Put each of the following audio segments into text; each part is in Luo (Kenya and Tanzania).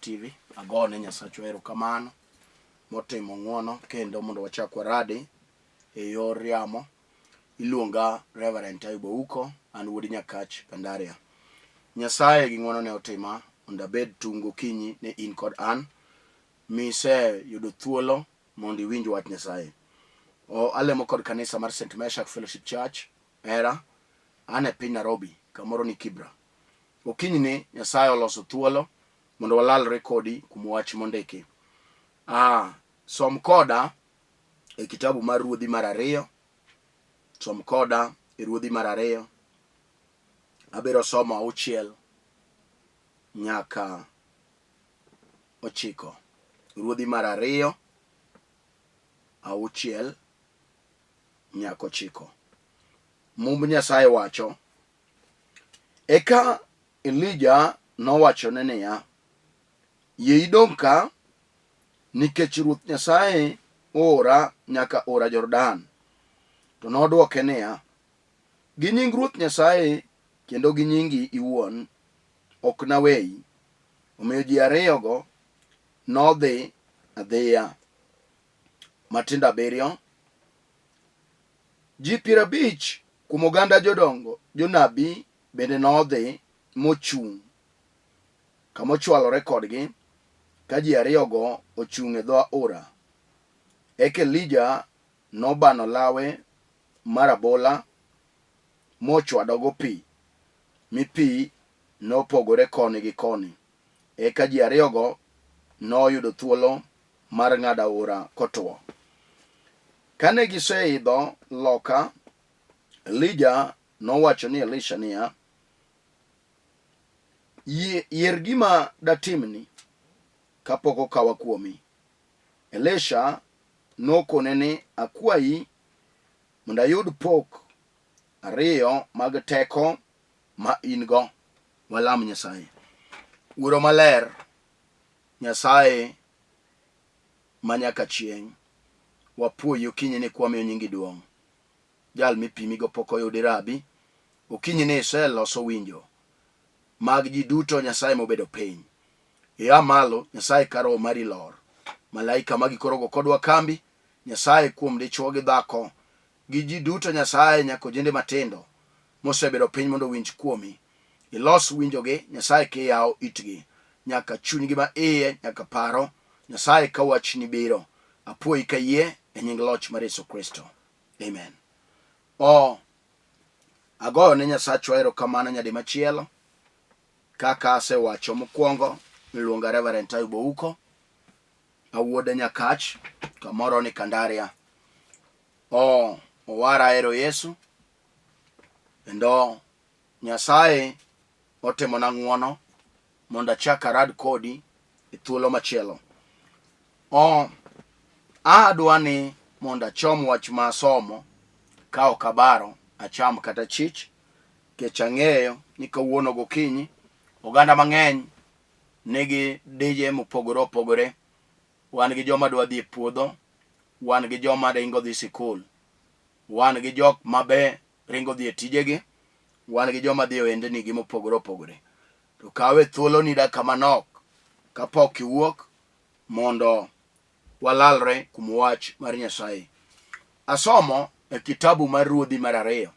TV. Agone Nyasachwa erokamano motimo ng'wono kendo mondo wachak waradi e yor yamo. Iluonga Reverend Taibo Ouko, an wuod Nyakach Gandaria. Nyasaye gi ng'wonone otima mondo abed tung gokinyi ne in kod an mise yudo thuolo mondo iwinj wach Nyasaye. O, alemo kod kanisa mar St. Meshak Fellowship Church, Era, an e piny Nairobi, kamoro ni Kibra. Okinyni Nyasaye oloso thuolo mondo walalre kodi kuom wach mondiki. Ah, som koda e kitabu mar Ruodhi mar ariyo. Som koda e Ruodhi mar ariyo. Abiro somo auchiel nyaka ochiko. Ruodhi mar ariyo auchiel nyaka ochiko. Mumb Nyasaye wacho, Eka Elija nowachone niya, Yie idong' ka, nikech Ruoth Nyasaye oora nyaka aora Jordan. To nodwoke niya, Gi nying Ruoth Nyasaye kendo gi nyingi iwuon, ok naweyi. Omiyo ji ariyogo nodhi adhiya. Matindo abiriyo. Ji 50 kuom oganda jodongo jonabi bende nodhi mochung' kama ochwalore kodgi ka ji ariyogo ochung' e dho aora. Eka Elija nobano lawe mar abola mochwadogo pi, mi pi nopogore koni gi koni. Eka ji ariyogo noyudo thuolo mar ng'ado aora kotwo. Kane giseidho loka, Elija nowacho ni Elisha niya, Yier gima datimni kapok okawa kuomi. Elisha nokone ni, Akwayi mondo ayud pok ariyo mag teko ma in-go. Walam Nyasaye. Wuoro maler, Nyasaye ma nyaka chieng', wapuoyi okinyi ni kwamiyo nyingi duong'. Jal mipimigo pok oyudi Rabi, okinyi ni iseloso winjo mag ji duto Nyasaye mobedo piny. Ia malo Nyasaye ka roho mari lor. Malaika magi koro go kodwa kambi, Nyasaye kuom dichwo gi dhako gi ji duto Nyasaye nyaka ojende matindo mosebedo piny mondo owinj kuomi. Ilos winjogi Nyasaye kiyawo itgi nyaka chunygi ma iye nyaka paro Nyasaye ka wachni biro. Apuoyi kayie e nying loch mar Yesu Kristo. Amen. O, agoyo ne Nyasachwa erokamano nyadi machielo. Kaka asewacho mokwongo, iluonga Reverend Taibo Ouko, awuod Nyakach, kamoro ni Kandaria. O, owara ahero Yesu, kendo Nyasaye otimona ng'wono mondo achak arad kodi e thuolo machielo. O, adwa ni mondo achom wach ma asomo ka ok abaro acham kata chich kech ang'eyo ni kawuono gokinyi oganda mang'eny nigi dije mopogore opogore. Wan gi joma dwa dhi e puodho, wan gi joma ringo dhi sikul, wan gi jok ma be ringo dhi e tijegi, wan gi joma dhi e ohendni gi mopogore opogore. To kawe thuoloni dakika manok kapok iwuok mondo walalre kuom wach mar Nyasaye. Asomo e kitabu mar Ruodhi mar ariyo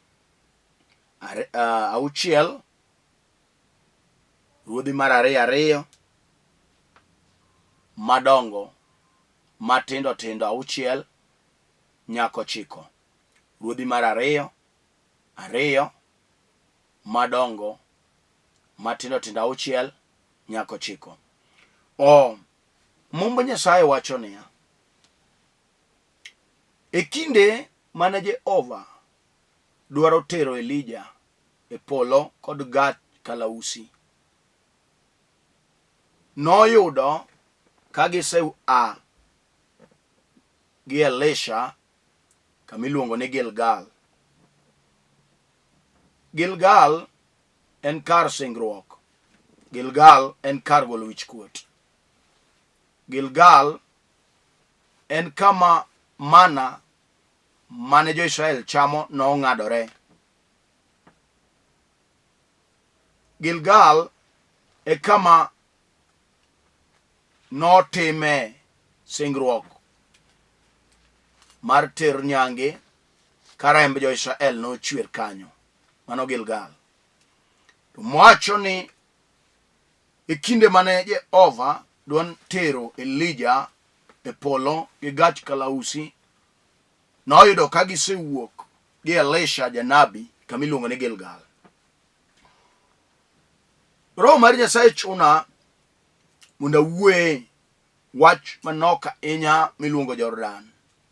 auchiel, Ruodhi mar ariyo ariyo madongo matindo tindo auchiel nyaka ochiko. Ruodhi mar ariyo ariyo madongo matindo tindo auchiel nyaka ochiko. O Mumb Nyasaye wacho niya, e kinde mane Jehova dwaro tero Elija e polo kod gach kalausi, noyudo ka gise a gi Elisha kama iluongo ni Gilgal. Gilgal en kar singruok. Gilgal en kar golo wichkuot. Gilgal en kama mana mane jo-Israel chamo nong'adore. Gilgal e kama notime singruok mar ter nyange ka remb jo-Israel nochwer kanyo, mano Gilgal. To mwacho ni e kinde mane Jehova dwa tero Elija e polo gi gach kalausi, noyudo ka gisewuok gi Elisha janabi kama iluongo ni Gilgal. Roho mar Nyasaye chuna mondo awuoye wach manok ahinya miluongo Jordan.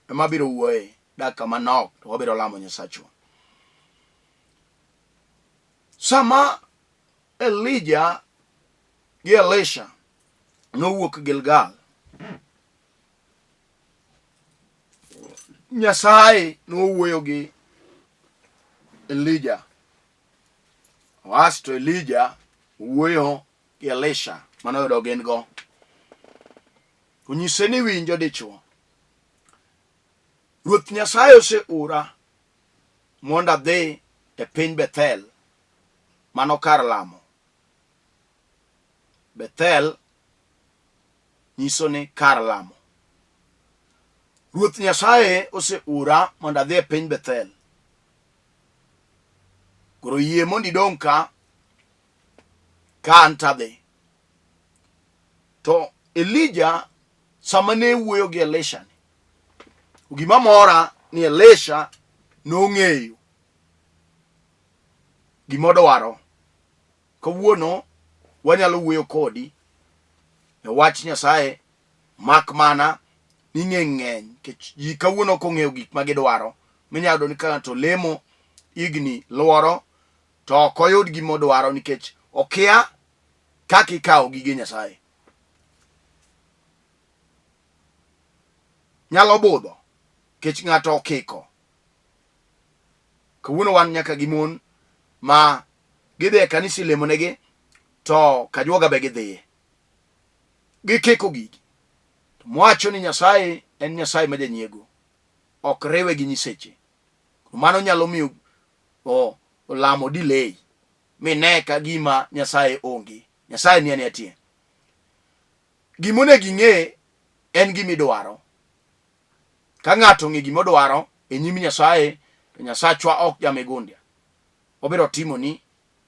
Ema abiro wuoye dakika manok to wabiro lamo Nyasachwa. Sama Elija gi Elisha nowuok Gilgal, Nyasaye nowuoyo gi Elija. Asto Elija wuoyo gi Elisha mane oyudo gin go. Onyise ni winjo dichwo. Ruoth Nyasaye oseora mondo adhi e piny Bethel, mano kar lamo. Bethel nyiso ni kar lamo. Ruoth Nyasaye oseora mondo adhi e piny Bethel. Koro yie mondo idong' ka, ka an to adhi. To Elija sama ne wuoyo gi Elisha ni, gima mora ni Elisha nong'eyo gima odwaro. Kawuono wanyalo wuoyo kodi e wach Nyasaye mak mana ni ng'eng ng'eny nikech ji kawuono ok ong'eyo gik ma gidwaro. Minyalo yudo ni ka ng'ato lemo higni luoro to ok oyud gima odwaro nikech okia kaka ikawo gige Nyasaye. Nyalo budho nikech ng'ato okiko. Kawuono wan nyaka gi mon ma gidhi e kanisa ilemonegi to kajuoga be gidhiye. Gikiko gigi. To mwacho ni Nyasaye en Nyasaye ma janyiego. Ok riwe gi nyiseche. Mano nyalo miyo olamo delay mine ka gima Nyasaye onge. Nyasaye ni ania tie. Gima onego ing'e en gima idwaro. Ka ng'ato ong'e gima odwaro e nyim Nyasaye, to Nyasachwa ok jamigundia. Obiro timoni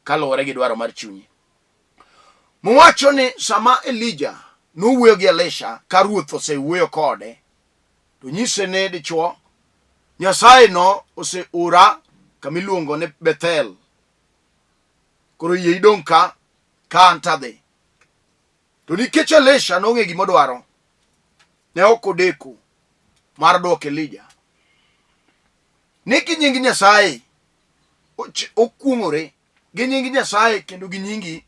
kaluwore gi dwaro mar chunyi. Mowacho ni sama Elija nowuoyo gi Elisha ka ruoth osewuoyo kode, to nyise ni dichwo, Nyasaye no oseora kama iluongo ni Bethel. Koro yie idong' ka, ka an to adhi. To nikech Elisha nong'e gima odwaro, ne ok odeko mar dwoko Elija ni gi nying Nyasaye okuong'ore gi nying Nyasaye kendo gi nyingi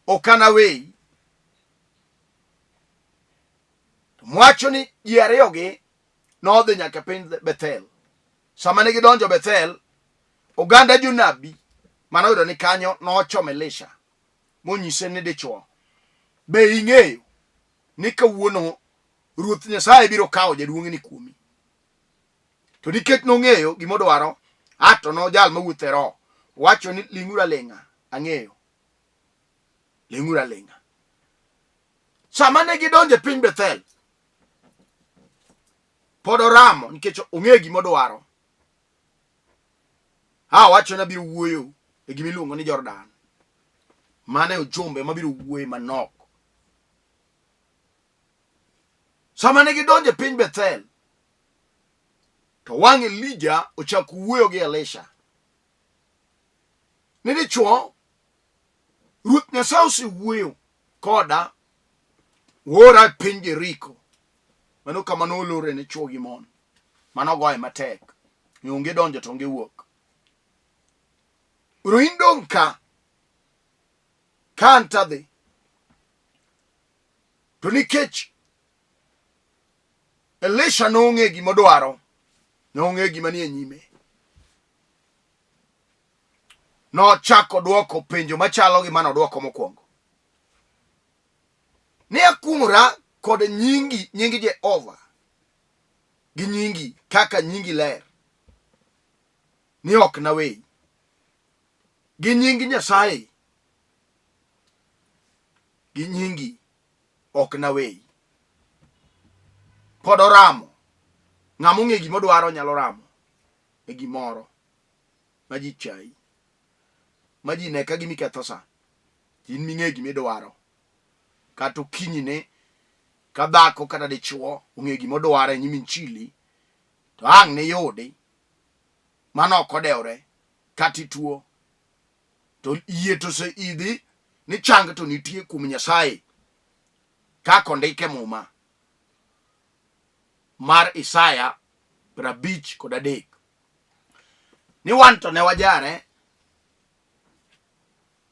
ok anaweyi. To mwacho ni ji ariyogi nodhi nyaka piny Bethel. Sama ne gidonjo Bethel, oganda jonabi mane oyudo ni kanyo nochomo Elisha monyise ni dichwo, be ing'eyo ni kawuono Ruoth Nyasaye biro kawo jaduong'ni kuomi? To nikech nong'eyo gima odwaro, a to nojal mawuotho e roho, owacho ni ling'uru aling'a, ang'eyo. Ling'uru aling'a. Sama ne gidonjo e piny Bethel, pod oramo nikech ong'eyo gima odwaro. A wacho ni abiro wuoyo e gima iluongo ni Jordan. Mano e ujumbe mabiro wuoye manok. Sama ne gidonjo e piny Bethel, to wang' Elija ochako wuoyo gi Elisha. Ni dichwo, Ruoth Nyasaye osewuoyo koda oora e piny Jeriko. Mano kama nolore ne chwo gi mon. Mano goye matek. Ni onge donjo to onge wuok. Koro in dong' ka, ka an to adhi. To nikech Elisha nong'e gima odwaro, nong'e gima nie nyime. Nochako dwoko penjo machalo gi mane odwoko mokwongo. Ne akuong'ora kod nyingi, nying Jehova gi nyingi kaka nyingi ler, ni ok naweyi. Gi nying Nyasaye gi nyingi Ok naweyi. Pod oramo. Ng'ama ong'e gima odwaro nyalo ramo e gimoro ma ji chayi. Ma ji ne ka gima iketho sa. In ming'e gima idwaro. Kata okinyine ka dhako kata dichuo ong'e gima odwaro e nyim injili to ang' niyudi mano ok odewre kata ituo to yie to oseidhi ni chang to nitie kuom Nyasaye kaka ondike Muma mar Isaya 53 ni wan to ne wajare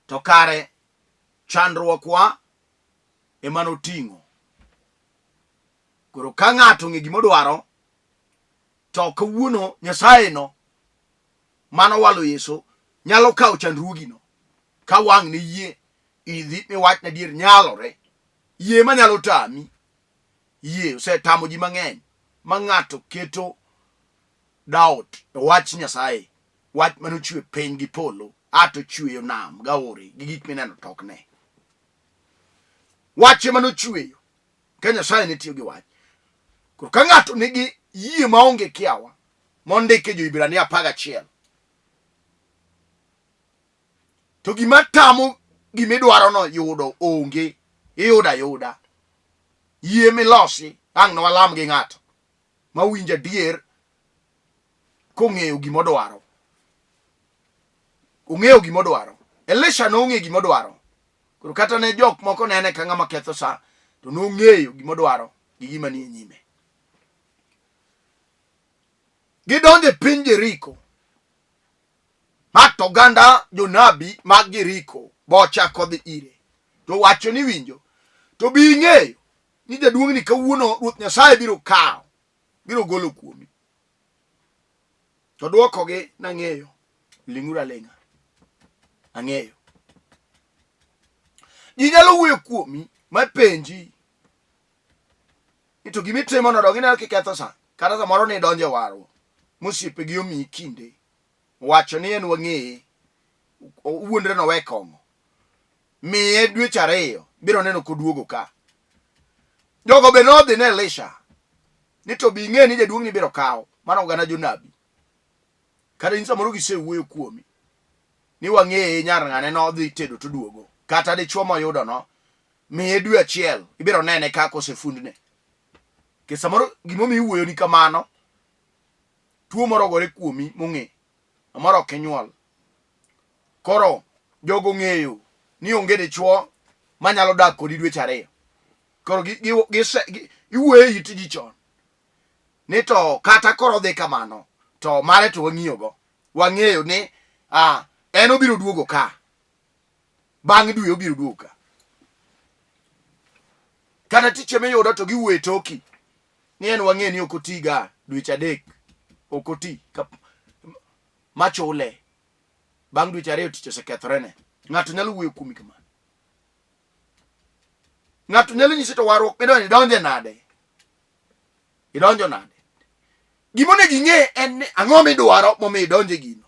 to kare chandruokwa ema noting'o. Koro ka ng'ato ong'e gima odwaro to kawuono Nyasaye no mano walo Yesu nyalo kawo chandruogino ka wang' ne yie idhi miwach na dier nyalore yie manyalo tami yie osetamo ji mang'eny ma ng'ato keto doubt e wach Nyasaye wach mane ochwe piny gi polo ato chweyo nam gaore gi gik mineno to ok ne wach ema nochweyo ka Nyasaye ne tiyo gi wach koro ka ng'ato nigi yie maonge kiawa mondiki e Jo-Hibrania 11 to gima tamo gima idwarono yudo onge iyudo ayuda yie milosi ang' nwalam gi ng'ato mawinjo adier kong'eyo gima odwaro ong'eyo gima odwaro Elisha nong'eyo gima odwaro koro kata ne jok moko nene ka ng'ama ketho sa to nong'eyo gima odwaro gi gima nie nyime Gidonjo e piny Jeriko. Ma to oganda jonabi mag Jeriko bochako dhi ire. To wacho ni winjo. To bi ing'eyo ni jaduong'ni kawuono Ruoth Nyasaye biro kawo, biro golo kuomi. To dwokogi nang'eyo, ling'uru aling'a. Ang'eyo. Ji nyalo wuoyo kuomi ma penji Ni to gima itimono dong ineno kiketho sa. Kata samoro ni idonjo e warruok. Mosiepegi omiyi kinde. Wacho ni en wang'eye. Owuondre nowe kong'o. Miye dweche ariyo. Biro neno koduogo ka. Jogo be nodhi ne Elisha. Ni to bi ing'e ni jaduong'ni biro kawo. Mano oganda jonabi. Kata in samoro gisewuoyo kuomi. Ni wang'eye nyar ng'ane nodhi tedo toduogo. Kata dichwo moyudo no miye dwe achiel ibiro nene kaka osefundne ke samoro gimomiyo iwuoyoni kamano tuo moro ogore kuomi mong'e samoro ok inyuol koro jogo ng'eyo ni onge dichwo manyalo dak kodi dweche ariyo koro iwuoyo e it ji chon ni to kata koro dhi kamano to mare to wang'iyogo wang'eyo ni ah, en obiro duogo ka bang' dwe obiro duogo ka kata tich miyudo to giwuoyo e toki ni en wang'e ni ok otiga dweche adek ok oti machule bang' dweche ariyo tich osekethorene ng'ato nyalo wuoyo kuomi kamano ng'ato nyalo nyisi to warruok midonjo idonje nade idonjo nade gima onego ing'e en ni ang'o midwaro momiyo idonje gino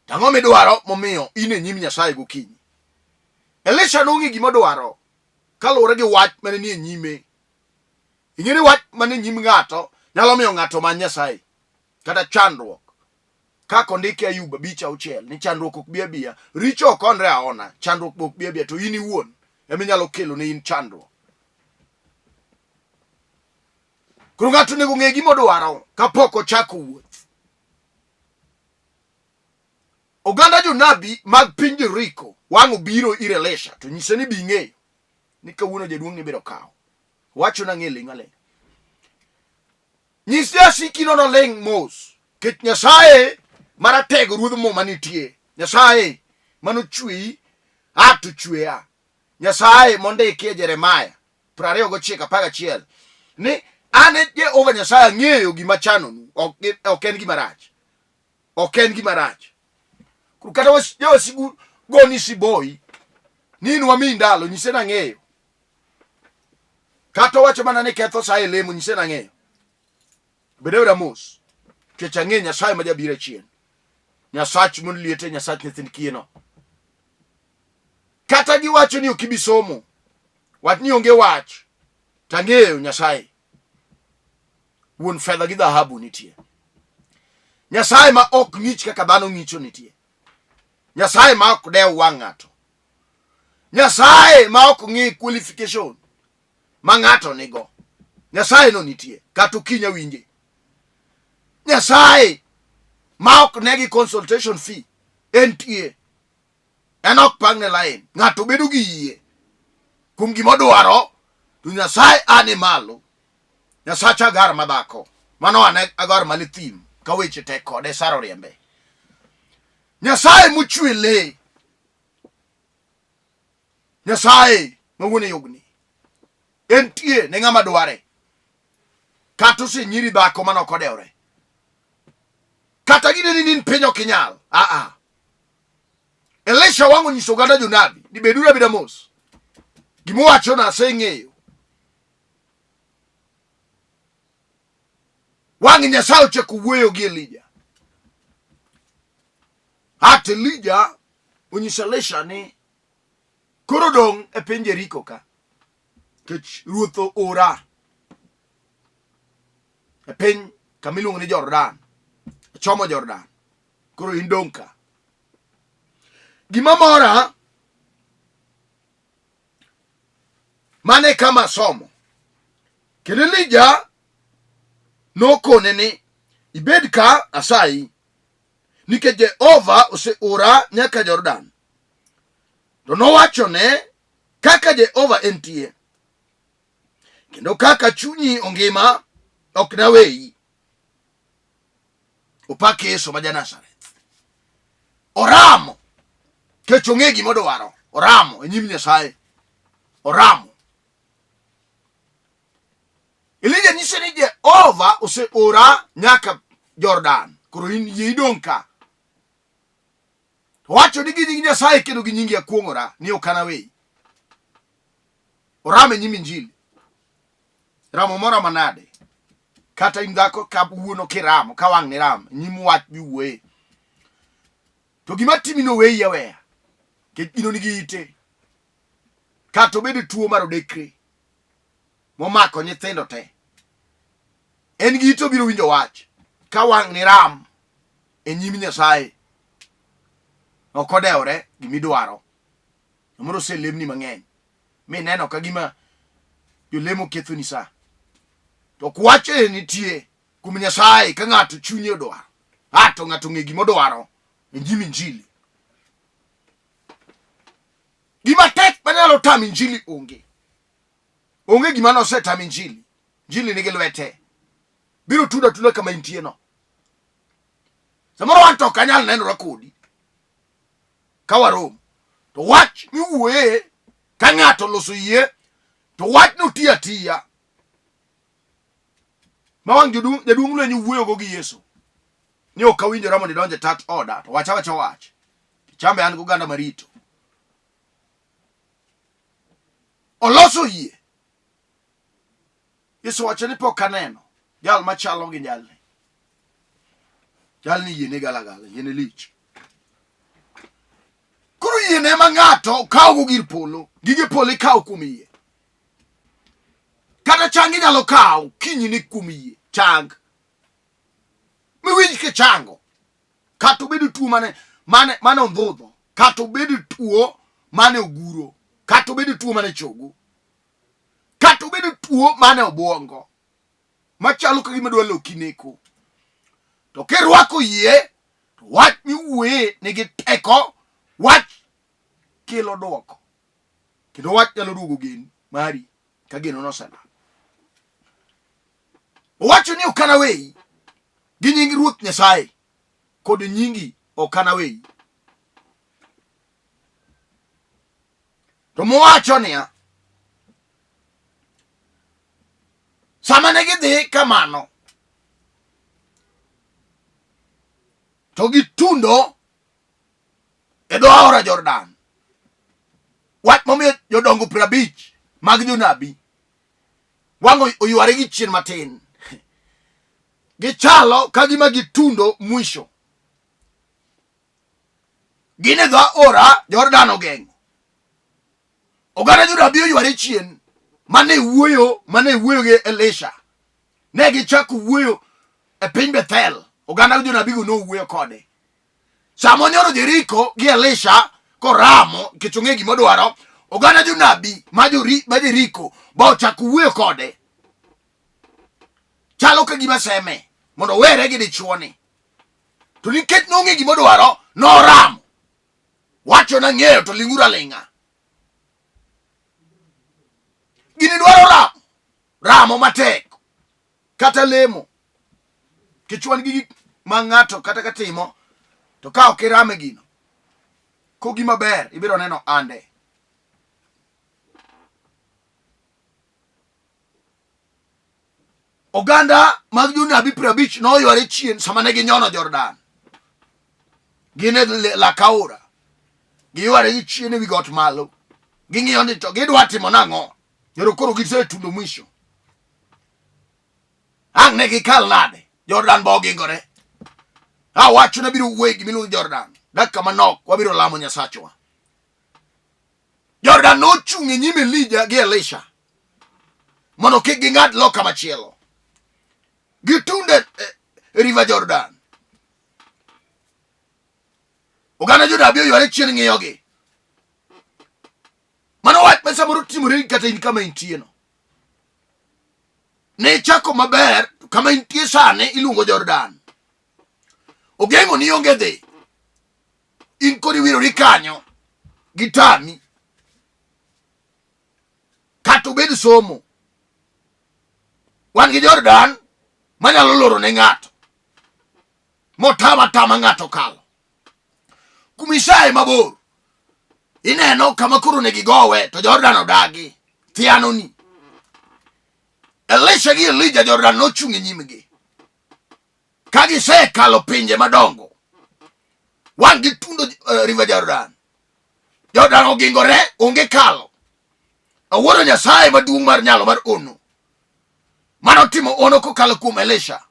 To ang'o midwaro momiyo in e nyim Nyasaye gokinyi? Elisha nong'e gima odwaro kaluwore gi wach mane nie nyime. Ing'e ni wach mane nyim ng'ato nyalo miyo ng'ato omany Nyasaye kata chandruok. Kaka ondiki Ayub 5:6 ni chandruok ok bi abiya, richo ok onre aona, chandruok be ok bi abiya, to in iwuon ema inyalo kelo ne in chandruok. Koro ng'ato onego ong'e gima odwaro kapok ochako wuoth. Oganda jonabi mag piny Jeriko wang' obiro ir Elisha to nyise ni bi ing'eyo ni kawuono jaduong' ni biro kawo. Wacho nang'e ling' aling'a. Nyis jasiki no noling' mos kech Nyasaye maratego ruodh muma nitie. Nyasaye manochweyi a to chweya. Nyasaye mondiki e Jeremaya 29:11 ni an e Jehova Nyasaye ang'eyo gima chanonu ok ok en gima rach ok en gima rach koro kata jawasigu goni siboi ni in wamiyi ndalo nyise nang'eyo kata owacho mana ni ketho sa e lemo nyise nang'eyo bed awera mos nikech ang'eyo Nyasaye ma jabiro achien Nyasach mon liete Nyasach nyithind kiye no kata giwacho ni ok ibi somo. Wach ni onge wach. Tang'eyo Nyasaye. Wuon fedha gi dhahabu nitie. Nyasaye ma ok ng'ich kaka dhano ng'icho nitie. Nyasaye ma ok dew wang' ng'ato. Nyasaye ma ok ng'i qualification ma ng'ato nigo. Nyasaye no nitie kata okinya winje. Nyasaye ma ok negi consultation fee entie. En ok pangne line. Ng'ato bedo gi yie kuom gima odwaro to Nyasaye ane malo. Nyasach Agar madhako. Mano ane Agar mane thim ka weche tek kode Sara oriembe. Nyasaye mochwe le. Nyasaye ma wuon yugni. Entie ne ng'ama dware. Kata osenyiri dhako mane ok odewre. Kata gineni ni in piny ok inyal. Aa. Elisha wang' onyiso oganda jonabi ni beduru abeda mos. Gima uwachona aseng'eyo. Wang' Nyasaye ochako wuoyo gi Elija. At Elija onyiso Elisha ni koro dong' e piny Jeriko ka. Nikech ruoth oora e piny kama iluongo ni Jordan. Chomo Jordan. Koro in dong' ka. Gima mora mane kama somo. Kendo Elija nokone ni ibed ka asayi nikech Jehova oseora nyaka Jordan. To nowachone kaka Jehova entie kendo kaka chunyi ongima ok naweyi. Opak Yesu ma ja-Nazareth. Oramo kech ong'e gima odwaro. Oramo e nyim Nyasaye. Oramo. Elija nyise ni Jehova oseora nyaka Jordan. Koro in yie idong' ka. Owacho ni gi nying Nyasaye kendo gi nyingi akuong'ora ni ok anaweyi. Oramo e nyim Injili. Ramo moro manade. Kata in dhako ka wuono kiramo, ka wang' ni ram, nyim wach miwuoye. To gima timi no weyi aweya. Nikech gino nigi ite. Kata obed tuo mar odekre momako nyithindo te. En gi ite obiro winjo wach. Ka wang' ni ram e nyim Nyasaye. Ok odewore gimidwaro. Samoro oselemni mang'eny. Mineno ka gima jolemo kethoni sa. To ok wach e nitie kuom Nyasaye ka ng'ato chunye odwaro. A to ng'ato ong'e gima odwaro e nyim Injili. Gima tek manyalo tamo Injili onge. Onge gima nosetamo Injili. Injili nigi lwete. Biro tudo atunda kama intie no. Samoro wan to ok anyal nenora kodi. Ka warom. To wach miwuoye ka ng'ato oloso yie to wachno tiyo atiya. Ma wang' jaduong' lweny wuoyogo gi Yesu. Ni ok awinjora mondo idonj e tat oda to wach awacha wach. Chambe an goganda marito. Oloso yie. Yesu wacho ni pok aneno jal machalo gi jalni. Jalni yiene galagala, yiene lich. Koro yiene ema ng'ato kawogo gir polo. Gige polo ikawo kuom yie. Kata chang inyalo kawo kinyi ni kuom yie. Chang. Miwinj kichango. Kata obedo tuo mane mane mane ondhudho. Kata obedo tuo mane oguro. Kata obedo tuo mane chogo. Kata obedo tuo mane obwongo. Machalo ka gima dwa loki neko. To kirwako yie, to wach miwuoye nigi teko, wach kelo dwoko. Kendo wach nyalo duogo gen mari ka geno noselal. Owacho ni ok anaweyi gi nying Ruoth Nyasaye kod nyingi ok anaweyi. To mowacho niya, sama ne gidhi kamano to gitundo e dho aora Jordan. Wach momiyo jodongo 50 mag jonabi wang' oyware gi chien matin. Gichalo ka gima gitundo mwisho. Gin e dho aora Jordan ogeng'o. Oganda jonabi oyware chien mane wuoyo mane wuoyo gi Elisha. Ne gichako wuoyo e piny Bethel. Oganda jonabigo nowuoyo kode. Sama onyoro Jeriko gi Elisha koramo nikech ong'e gima odwaro, oganda jonabi ma Jeriko ba ochako wuoyo kode. Chalo ka gima seme mondo owere gi dichuoni. To nikech nong'e gima odwaro, noramo. Wacho nang'eyo to ling'uru aling'a. Gini dwaro ramo, ramo matek kata lemo. Nikech wan gi gik ma ng'ato kata ka timo to ka ok irame gino, kogi maber ibiro neno ande. Oganda mag jonabi 50 noyware chien sama ne ginyono Jordan. Gin e lak aora. Giyware gi chien e wi got malo. Ging'iyo ni to gidwa timo nang'o? Nyoro koro gisetundo mwisho. Ang' ne gikal nade? Jordan bo ogingore. Awacho na biro wuoye gimiluongo Jordan. Dakika manok wabiro lamo Nyasachwa. Jordan nochung' e nyim Elija gi Elisha mondo kik ging'ad loka machielo. Gitunde e River Jordan. Oganda jonabi oyware chien ng'iyogi. Mano wach ma samoro timore kata in kama intieno. Ne ichako maber kama intie sani iluongo Jordan. Ogeng'o ni onge dhi. In kod iwirori kanyo gitami. Kata obed somo. Wan gi Jordan manyalo loro ne ng'ato. Motama tama ng'ato kalo. Kumisaye mabor. Ineno kama koro ne gigowe to Jordan odagi. Thianoni. Elisha gi Elija Jordan nochung' e nyimgi. Ka gisekalo pinje madongo, wang' gitundo River Jordan. Jordan ogingore, onge kalo. Awuoro Nyasaye maduong' mar nyalo mar ono. Mano timo ono kokalo kuom Elisha.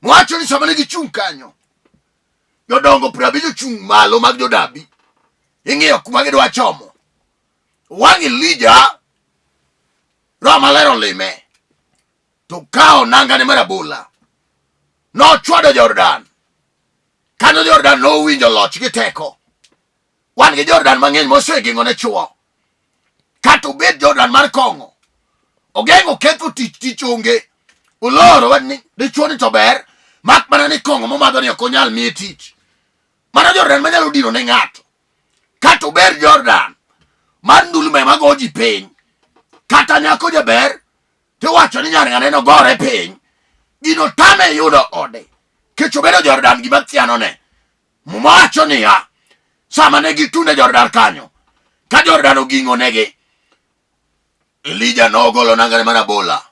Mwacho ni sama ne gichung' kanyo, jodongo 50 ochung' malo mag jonabi. Ing'iyo kuma gidwa chomo. Wang' Elija, Roho Maler olime. To kawo nangane mar abola. Nochwado Jordan. Kanyo Jordan nowinjo loch gi teko. Wan gi Jordan mang'eny mosegeng'o ne chwo. Kata obed Jordan mar kong'o. Ogeng'o ketho tich, tich onge. Oloro wach ni dichwo ni to ber, mak mana ni kong'o momadho ni ok onyal miye tich. Mano Jordan manyalo dino ne ng'ato. Kata obed Jordan mar ndulme mago ji piny. Kata nyako jaber tiwacho ni nyar ng'ane nogore piny. Gino tame yudo ode. Kech obedo Jordan gima thianone. Muma wacho niya, sama ne gitunde Jordan kanyo, ka Jordan oging'o negi, Elija nogolo nangane mar abola.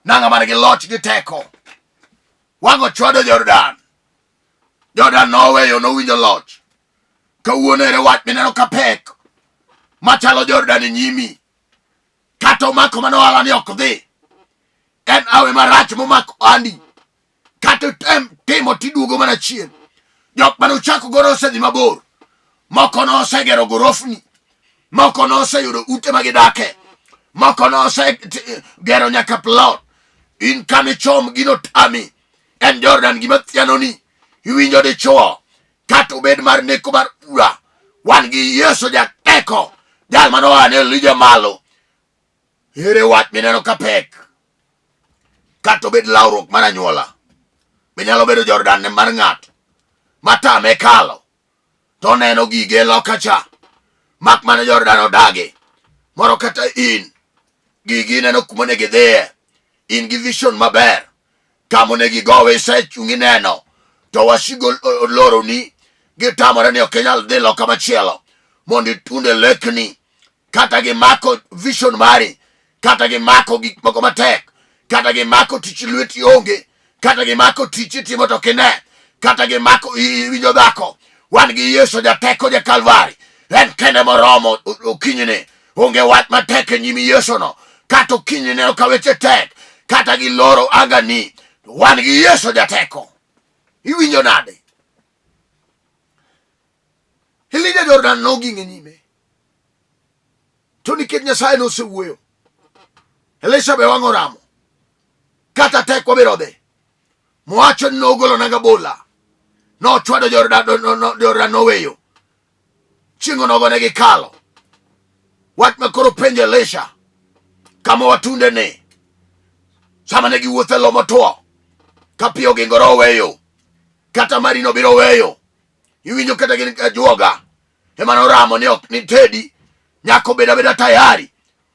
Nanga mar gi loch gi teko. Wang' ochwado Jordan. Jordan noweyo nowinjo loch. Kawuono ere wach mineno ka pek machalo Jordan e nyimi. Kata omako mana ohala ni ok dhi. En awe marach momako andi. Kata tem timo tiduogo mana chien. Jok mane ochako godo osedhi mabor. Moko nosegero gorofni. Moko noseyudo ute ma gidake. Moko nosegero nyaka plot. In kama ichom gino tami. En Jordan gima thianoni. Iwinjo dichuo. Kata obed mar neko mar ura. Wan gi Yesu jateko. Jal mane oa ne Elija malo. Ere wach mineno ka pek. Kata obed lawruok mar anyuola. Be nyalo bedo Jordan ne mar ng'ato. Matame kalo. To oneno gige loka cha. Mak mana Jordan odagi. Moro kata in. Gigi ineno kuma ne gidhiye. In gi vision maber. Kama onego igowe isechung' ineno. To wasigu oloroni. Gitamore ni ok inyal dhi loka machielo. Mondo itunde lekni. Kata gimako vision mari. Kata gimako gik moko matek. Kata gimako tich lweti onge. Kata gimako tich itimo to ok ine. Kata gimako iwinjo dhako. Wan gi Yesu jateko ja Kalvari. En kende moromo okinyni. Onge wach matek e nyim Yesu no. Kata okinyi neno ka weche tek. Kata giloro angani. Wan gi Yesu jateko. Iwinjo nade? Elija Jordan noging' e nyime. To nikech Nyasaye nosewuoyo, Elisha be wang' oramo. Kata tek wabiro dhi. Mowacho ni nogolo nanga bola. Nochwado Jordan, Jordan noweyo. Chieng'o nogo ne gikalo. Wach ma koro penjo Elisha kama watunde ni sama ne giwuotho e lo motwo ka pi ogingore oweyo kata marino biro weyo iwinjo kata gin ajuoga ema noramo ni ok nitedi nyaka obed abeda tayari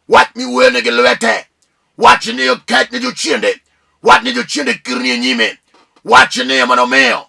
wach miwuoyone gi lwete wach ni okech ne jochiende wach ni jochiende kirni e nyime wach ni ema nomiyo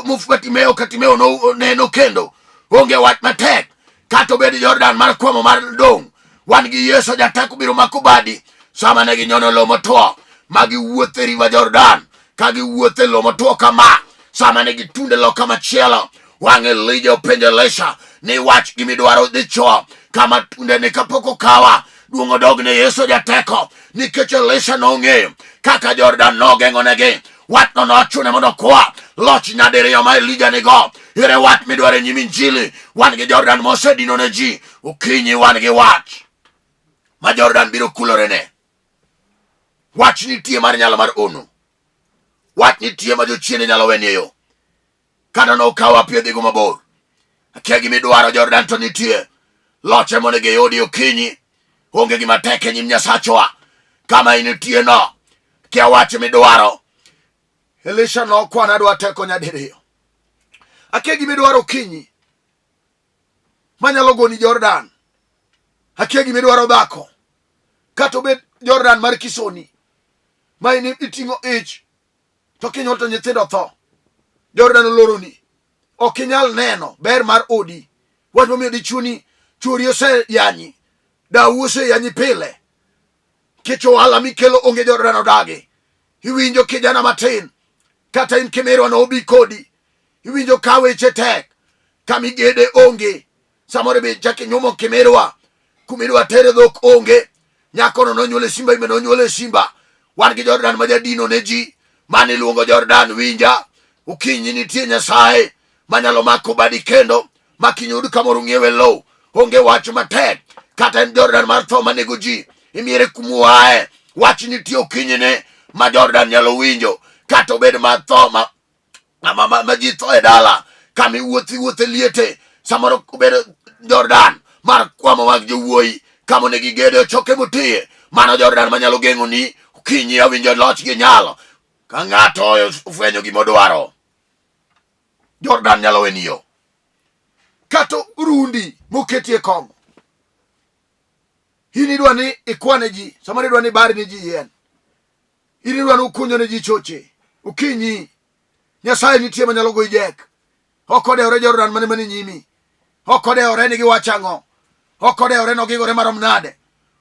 mufu Bartimeo ka Timeo neno kendo onge wach matek kata obed Jordan mar kwamo mar dong' wan gi Yesu jateko biro mako badi sama ne ginyono lowo motwo ma giwuotho e river Jordan ka giwuotho e lowo motwo kama sama ne gitunde loka machielo wang' Elija openjo Elisha ni wach gimidwaro dichwo kama tunde ni kapok okawa duong' odog ne Yesu jateko nikech Elisha nong'eyo kaka Jordan nogeng'onegi wachno nochune mondo okwa loch nyadiriyo ma Elija nigo ere wach midwaro e nyim injili wan gi Jordan mosedino ne ji okinyi wan gi wach ma Jordan biro kulorene wach nitie mar nyalo mar ono wach nitie ma jochiende nyalo wanie yo kata nokawo apiyo dhigo mabor akia gima idwaro Jordan to nitie loche monego iyudi okinyi onge gima tek e nyim Nyasachwa kama initie no kia wach midwaro Elisha nokwana adwa teko nyadiriyo akia gima idwaro okinyi manyalo goni Jordan akia gima idwaro dhako kata obed Jordan mar Kisoni ma in iting'o ich to kinyuol to nyithindo tho Jordan oloroni ok inyal neno ber mar odi wach momiyo dichuoni chuori oseyanyi dawu oseyanyi pile kech ohala mikelo onge Jordan odagi iwinjo kijana matin kata in kimirwa nobi kodi iwinjo ka weche tek kamigede onge samoro be chak inyuomo kimirwa kumidwa tere dhok onge nyakono nonyuol e simba ime nonyuol e simba wan gi Jordan ma jadino ne ji mane iluongo Jordan winja okinyi nitie Nyasaye manyalo mako badi kendo ma kinyud kamoro ng'iewe lowo onge wach matek kata en Jordan mar tho manego ji imiere kumuae wach nitie okinyine ma Jordan nyalo winjo kata obed mar tho ma ma, ma, ma ji tho e dala kama iwuotho iwuotho e liete samoro obedo Jordan mar kwamo mag jowuoyi kama onego igede ochoke motiye mano Jordan manyalo geng'oni okinyi awinjo loch gi nyalo ka ng'ato ofwenyo gima odwaro Jordan nyalo weni yo kata rundi moketie kong'o in idwa ni ikwane ji samoro idwa ni ibar ni ji yien in idwa ni ukunyo ne ji choche okinyi nyasaye nitie manyalo goyi jek ok odewore jordan mane mane nyimi ok odewore ni giwacho ang'o ok odewore nogigore marom nade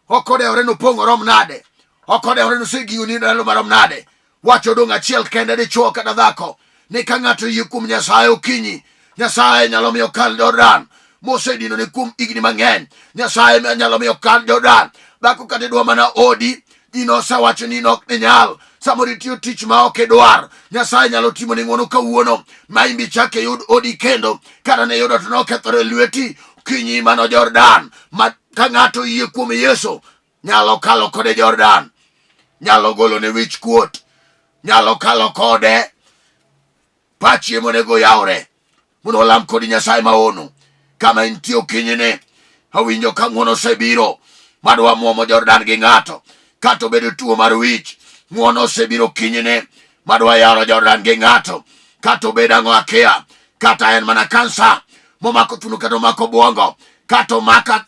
ok odewore nopong'o rom nade ok odewore nosegiyo ni ndalo marom nade wach odong' achiel kende dichuo kata dhako ni ka ng'ato oyie kuom nyasaye okinyi nyasaye nyalo miyo kal jordan mosedino ne kuom higni mang'eny nyasaye nyalo miyo kal jordan dhako kata idwa mana odi ji nosewacho ni nok ninyal samoro itiyo tich ma ok idwar nyasaye nyalo timo ni ng'wono kawuono ma imbi chak iyud odi kendo kata ne yudo to nokethore e lweti kinyi mano jordan ma ka ng'ato oyie kuom yesu nyalo kalo kode jordan nyalo golo ne wich kuot nyalo kalo kode pachi ema onego yawre mondo walam kodi nyasaye maono kama intie okinyini awinjo ka ng'wono osebiro madwa muomo jordan gi ng'ato kata obedo tuo mar wich ng'wono osebiro okinyini madwa yaro jordan gi ng'ato kata obedo ang'o akia kata en mana kansa momako thuno kata omako obwongo kata omaka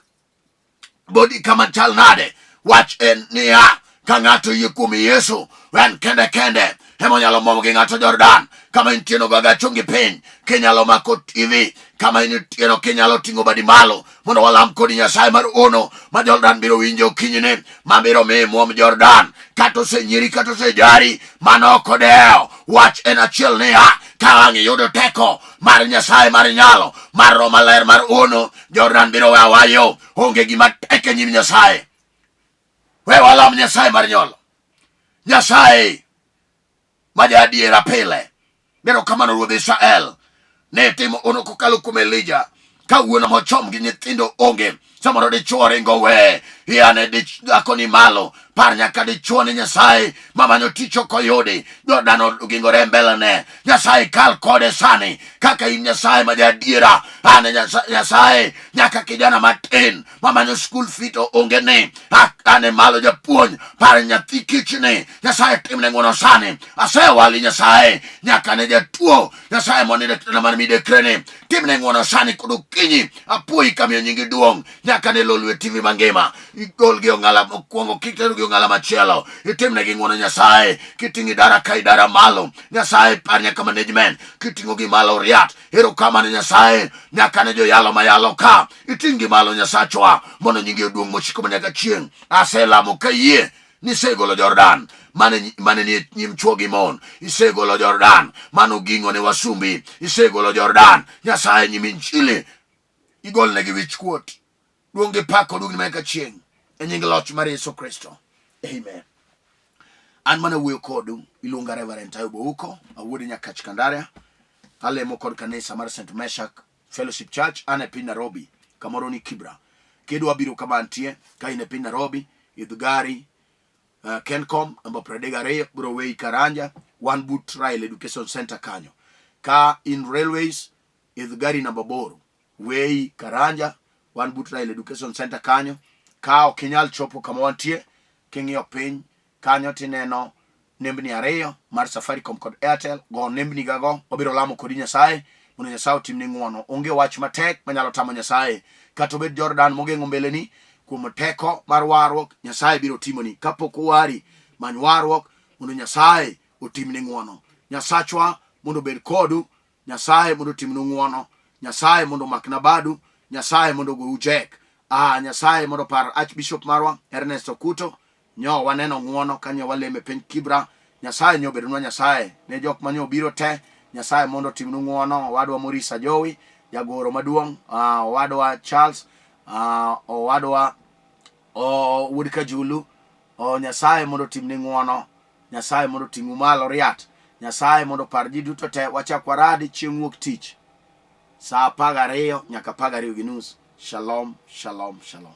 bodi kama chal nade wach en niya ka ng'ato oyie kuom yesu en kende kende ema onyalo momo gi ng'ato jordan kama intie no gaga chongi piny kinyalo mako tv kama intie no kinyalo ting'o badi malo mondo walam kodi nyasaye mar ono ma jordan biro winjo okinyini ma biro miyi muom jordan kata osenyieri kata osejari mano ok odewo wach en achiel niya ka ang' iyudo teko mar nyasaye mar nyalo mar roho maler mar ono Jordan biro weyo wayo, onge gima tek e nyim Nyasaye. We walam Nyasaye mar nyolo. Nyasaye ma jaadiera pile. Erokamano Ruodh Israel. Ne timo ono kokalo kuom Elija. Ka wuono mochom gi nyithindo onge. Samoro dichuo ringo we, iyane dhako ni malo, par nyaka dichuo ni Nyasaye mamanyo tich ok oyudi, Jordan ogingore mbelene. Nyasaye kal kode sani kaka in Nyasaye ma jaadiera. An Nyasaye nyaka kijana matin mamanyo school fee to onge ni ane malo japuonj, par nyathi kichni, Nyasaye timne ng'wono sani. Asewali Nyasaye nyaka ne jatuo, Nyasaye monindo e kitanda mar midekreni, timne ng'wono sani kod okinyi. Apuoyi kamiyo nyingi duong' nyaka ne Lolwe TV mangima, igolgi ong'ala mokwongo kiterogi ong'ala machielo, itimnegi ng'wono Nyasaye, kiting'o idara ka idara malo Nyasaye, par nyaka management kiting'ogi malo riat. Erokamano Nyasaye nyaka ne joyalo mayalo ka, iting'gi malo Nyasachwa, mondo nyingi oduong' mochiko manyaka chieng'. Aselamo kayie nisegolo Jordan mane mane nie nyim chwo gi mon, isegolo Jordan mane oging'o ne wasumbi, isegolo Jordan Nyasaye nyim injili, igolnegi wich kuot. Duong' gi pak oduogni manyaka chieng' e nying loch mar Yesu Kristo, amen. An mana wuoyo kodu, iluonga Reverend Tayo Bouko, awuod Nyakach Kandaria, alemo kod kanisa mar St. Meshak Fellowship Church, an e piny Nairobi, kamoro ni Kibra. Kidwa biro kama antie, ka in e piny Nairobi, idh gari Kencom namba 32 biro weyi Karanja, wan but Rail Education Center kanyo. Ka in Railways, idh gari namba 8 weyi Karanja, wan but Rail Education Center kanyo. Ka ok inyal chopo kama wantie, king'iyo piny kanyo tineno nembni ariyo mar Safaricom kod Airtel, go nembni gago, wabiro lamo kodi Nyasaye mondo Nyasaye otimni ng'wono. Onge wach matek manyalo tamo Nyasaye, kata obed Jordan mogeng'o mbeleni kuom teko mar warruok, Nyasaye biro timoni. Kapok owari, many warruok mondo Nyasaye otimni ng'wono. Nyasachwa mondo obed kodu, Nyasaye mondo otimnu ng'wono, Nyasaye mondo omakna badu, Nyasaye mondo ogou jek. Ah, Nyasaye mondo opar Archbishop marwa Ernest Okuto, nyo waneno ng'wono ka nyo walemo e piny Kibra. Nyasaye nyo obedonwa Nyasaye ne jok ma nyo obiro te. Nyasaye mondo otimnu ng'wono, owadwa Maurice Ajowi, jagoro maduong', owadwa Charles, owadwa wuod Kajulu, Nyasaye mondo otimni ng'wono. Nyasaye mondo oting'u malo riat. Nyasaye mondo opar ji duto te. Wachak waradi chieng' wuok tich saa 12 nyaka 12:30. Shalom, shalom, shalom.